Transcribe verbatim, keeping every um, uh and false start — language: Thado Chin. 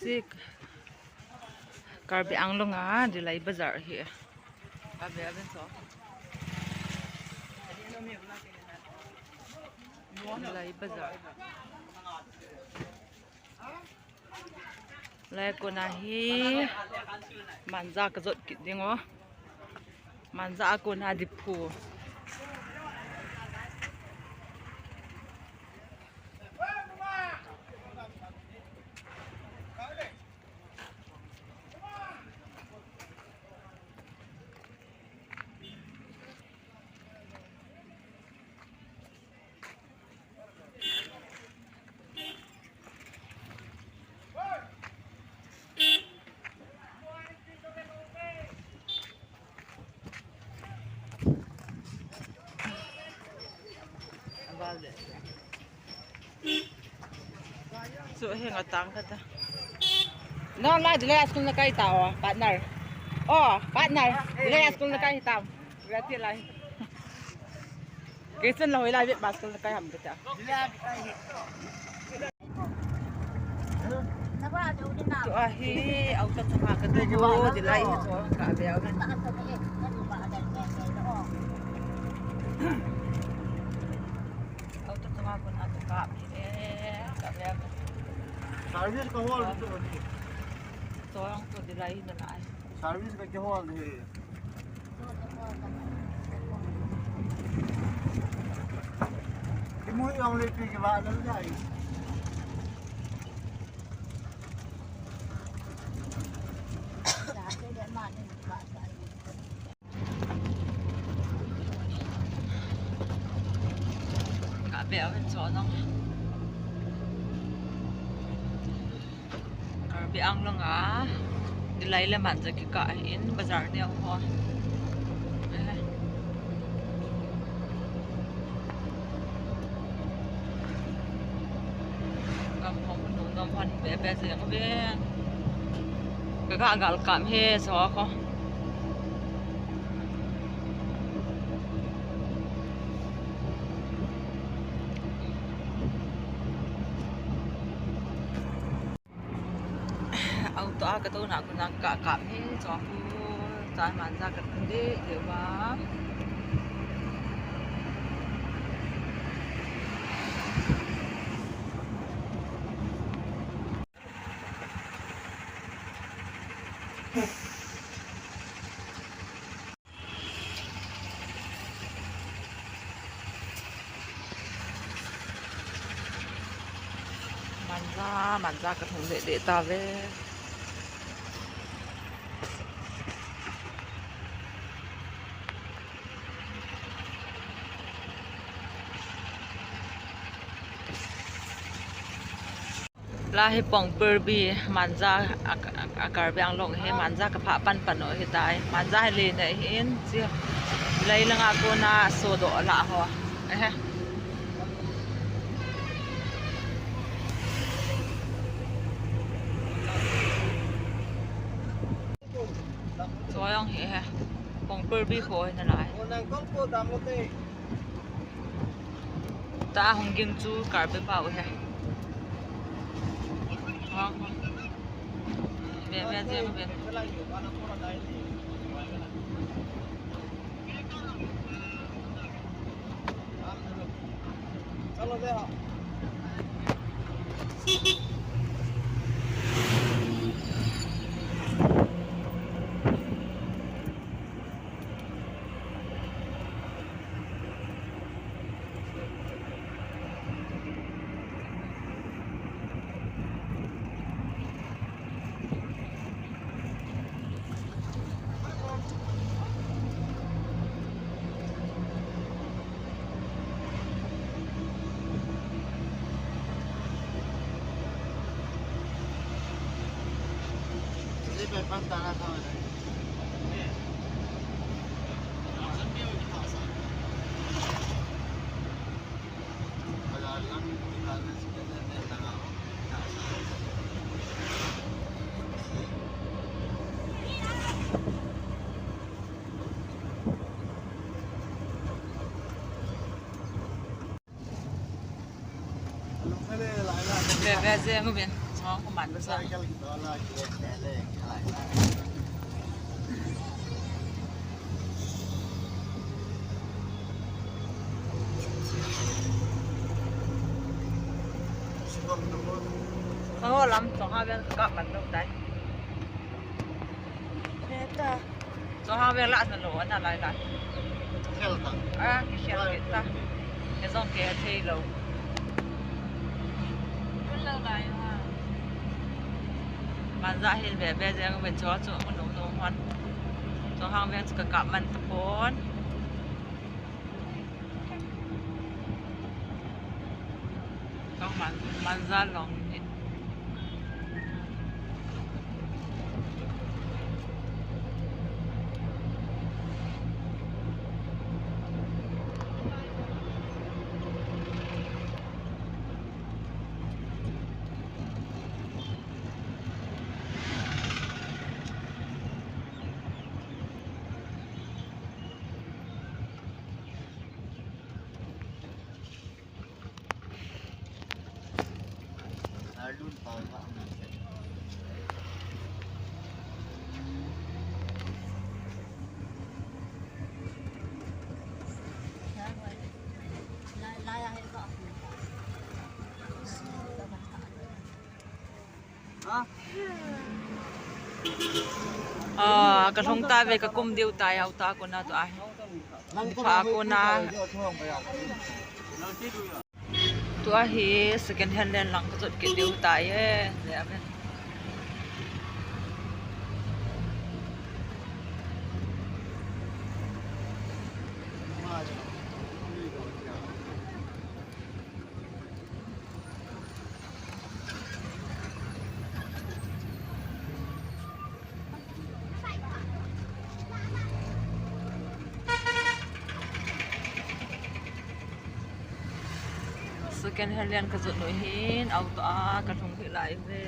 Sik. Karbi Anglong a Dillai Bazar hi. Karbi Anglong so. Dillai Bazar. Lai kona hi manja kajot kit ding o. Manja a kona diphu. So, heng atang kata. No, la, Dillai school na kai ta, o, partner. O, partner. Dillai school na kai ta. Rati lai. Keisan la hoi lai vet ba school na kai ham kata. Tua hi auto chunga katu Dillai hi chu ka be au. Auto chunga kona tu ka be e ka be au. Service ka hol tu ni. Tua ang tu Dillai na lai. Service ka kihol hi. Kimui ong le pi kiva lal jai. Ka be a ven cho nong. Karbi Anglong a Dillai le manja kikah ahin bazar neo ho. Eh. Gam ho nu nom hon be be jeng ve. Ka ga gal kam he so ko. Auto a ka tona kona ka kap hi, chua khu chai manja ka thun de de uva. Manja, manja ka thun de de ta ve. La hi Pongpurbi manja a, a, a Karbi Anglong hi manja ka phah pan pan u hi tai. Manja hi le na hin chi lai langa kona sodoh la ho. Ehe. Choi ong hi he. Pongpurbi kho hi nalai. Ta hung ging chu Karbi pau he. Ve ve je ve. Ve ve je ngu ben, chong ko ma Kaho lam chonghang veng ka kap man lou tai. Heta. Chonghang veng lah na lou, ana lai lai. Khel ta. A, kikhel kit ta. Kei jong kei thei lou. Tun lou lai ha. Manja hin ve ve jeng ve cho cho mo no no hon. Chonghang veng chu ka kap man tapon. Tong man, Manja long in. Ah, ka lhung ta ve, ka kum diu tai, auto a kona tua hi. Pha kona. Tua hi second hand len lang ka jot kit diu tai e. Le aven. Second hand len ka jot nu hin, auto a ka lhung hi lai ve.